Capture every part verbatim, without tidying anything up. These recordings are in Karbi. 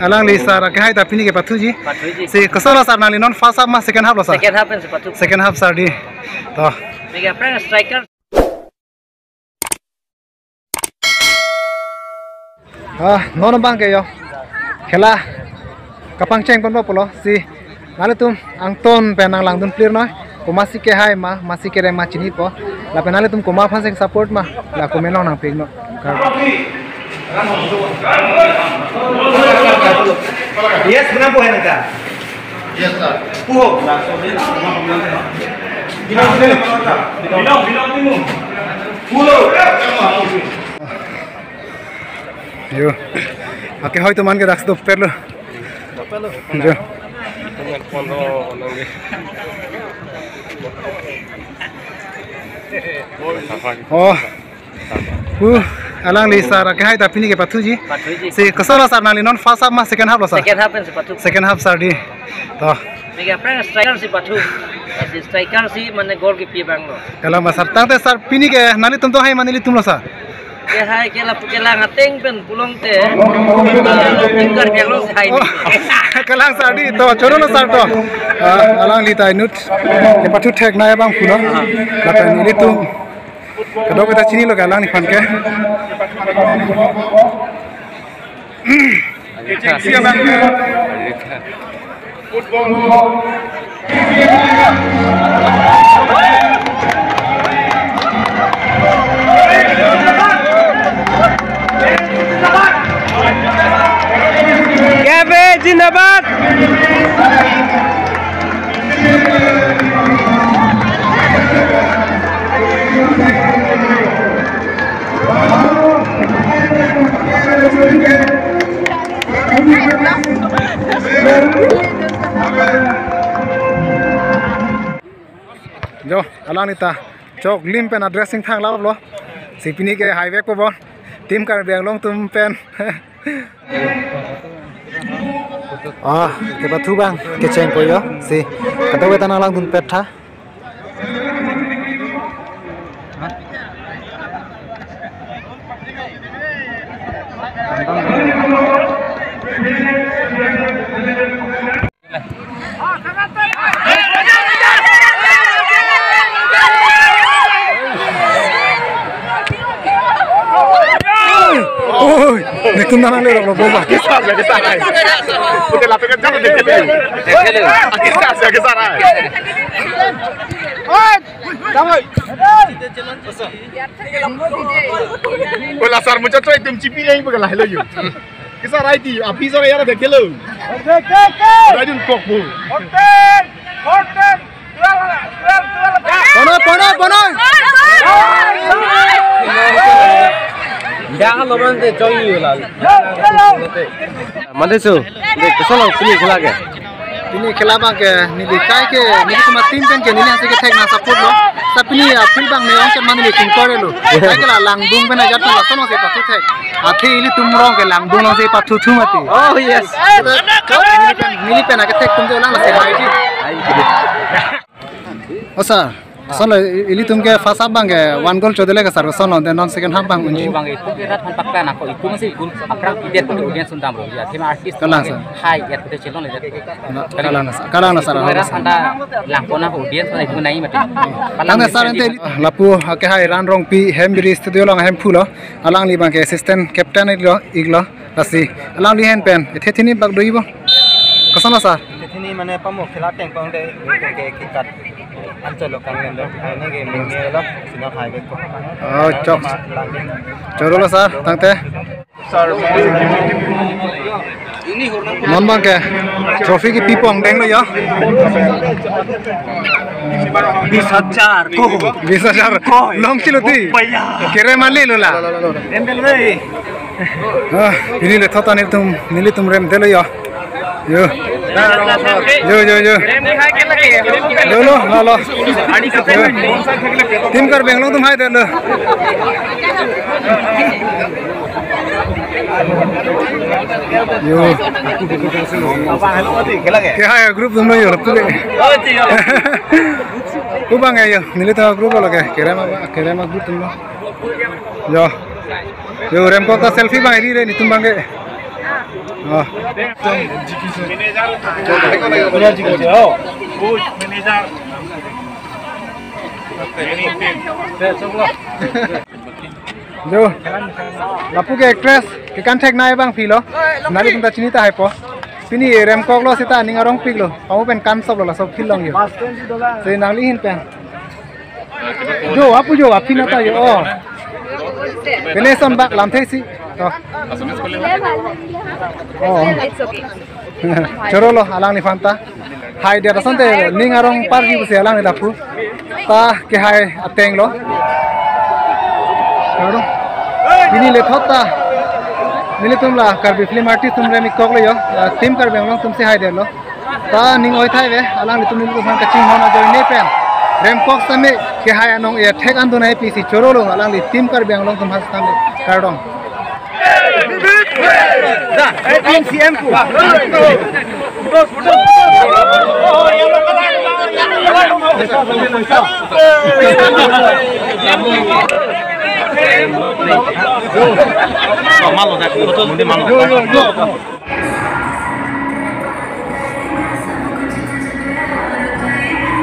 Alangli sir akehai ta pini ke pathuji. Pathuji. Si koson lo sir, nangli non first half ma second half lo sir? Second half pensi pathu. Second half sir di. To. Mega prank striker. Ah, non abang ke yo. Khela kapangcheng ponpo pulo si nanglitum angton pen nanglangdun clear noi. Komatsi kehai ma, matsi kereng ma chinipo. Lapen nanglitum komat aphansi support ma, la comment along nangpiknon. Yes, menang po hai nangka. Yes, sir. Puho. Bilong, bilong, bilong. Pulo. Yo. Akehai atum an ke daksi dopetlo. Dopetlo. Yo. Oh. Uh, alangli sir akehai ta pini ke pathuji. Pathuji. Si koson lo sir, nangli non first half ma second half lo sir? Second half pensi pathu. Second half sir di. To. Mega prank striker si pathu. Si striker si mane goal kepi abang lo. Kalang ma sir, tangte sir pini ke nanglitum do hai mane ilitum lo sir? Kehai ke lapu kelang ateng pen pulote, ah, tingkar kelong si hai. Oh, kalang sir di, to, choro lo sir to. Ah, alangli ta inut kepathu thek nai abang pulo. Lapen ilitum kadokave ta chinilo ke alangliphan ke. K F A zindabad. Jo, alangli ta choklim pen a-dressing thanglaplo. Si pini ke haivekpo bon. Team Karbi Anglong atum pen. Ah, kepathu abang kechengpo yo. Si kadokave ta nanglangdunpet tha. Oi, netum nangle rok lo boba. Kisar ya, kisar ai. Udah lah, pengen jatuh deh, deh. Kisar ya, kisar ai. Oi, damai. Wala sar mucha choi tum chipi nai pagala hello yo. Kisar ai ti, api sar yara dekh hello. Dekh, dekh, dekh. Rai dun kok bu. Fourteen, fourteen, twelve, twelve, twelve. Bono, bono, bono. Yang lo man de choi yo la. Mande su, de koson lo pini khela ke. Pini khela abang ke neli kai ke, nelitum a-team pen ke neli ansi kethek nang support lo. Sa pini a-field abang me ong ke mane neli tingkor lo. Kai ke la langdung pen ajat pen lason si pathu thek. Athe ilitum rong ke langdung along si pathu thu mati. Oh yes. Neli pen, neli pen akethek atum ke ulang lasi hai ji. Hai ji. Oh sir, koson lo ilitum ke first half abang ke one goal chodele ke sir, koson lo de non second half abang unji. Bang itu kira than pakta na ko itu masih goal aphrang pidet ko audience undam ro ya. Thema artist. Kalang sir. Hai ya, kita chelong le. Kalang sir. Kalang sir. Kira than ta langkona ko audience ko itu nai mati. Kalang sir ante lapu akehai Ran Rongpi Hembiri studio along Hemphu lo. Alangli abang ke assistant captain lo, ik lo. Lasi alangli ahin pen ethe thini bak doji bo. Koson lo sir? Ethe thini mane pamo khela teng pang de ke ke kat anchot lo kanglen do. Aine ke menge lo sino hai bek ko. Oh, chok. Choro lo sir, tangte. Sir. Non abang ke trophy kepi pon deng lo ya. Bis hajar. Bis hajar. Long chilo ti. Kere mali lo la. Embel ve. Ah, pini le thot ta nelitum, nelitum remdetlo yo. Yo. Yo, yo, yo. Lo, lo, lo, lo. Yo. Team Karbi Anglong atum haidetlo. Yo. Kehai group atum lo yo, lapu ke. Pu abang yo, nelitum group lo ke, kerem, kerem group atum lo. Yo. Yo, remkok ta selfie abang ri re, nelitum abang ke. Oh. Jo, lapu ke actress, kekan theknei abang pilo. Nelitum ta chini tahai po. Pini remkoklo seta ning arongpiklo. Pamu pen kansoplo, laso phil longlo. Se nangli ahin pen. Jo, apu jo, aphi nata jo. Oh. Pene son bak lamthe si. Oh. Oh. Choro lo, alangliphan ta. Haidet asonte ning arongparji pusi alangli ta pu. Ta kehai atenglo. Choro. Pini lethot ta. Nelitum la Karbi film artist atum remkoklo jo. Ah, Team Karbi Anglong atum si haidetlo. Ta ning oi thai ave, alanglitum nelitum aphan kachinghon ajoine pen. Remkok sitame kehai anong-e thek an donai pusi choro lo, alangli Team Karbi Anglong atum aphan sitame kardom.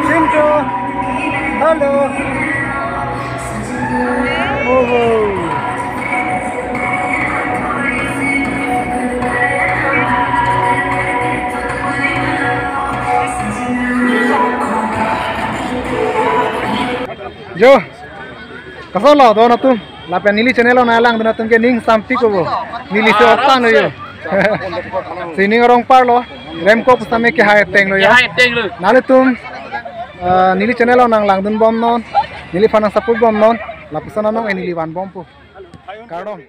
Simcho. Hello. Oh. Jo. Kosonlo don atum, lapen neli channel along nanglangdun atum ke ning sampik kobo. Neli si otang lo jo. Si ning arongparlo, remkok sitame kehai atenglo jo. Kehai atenglo. Nelitum, eh, neli channel along nanglangdun bomnon, neliphan nangsupport bomnon, lapuson anong-e neli vanbompo. Kardom.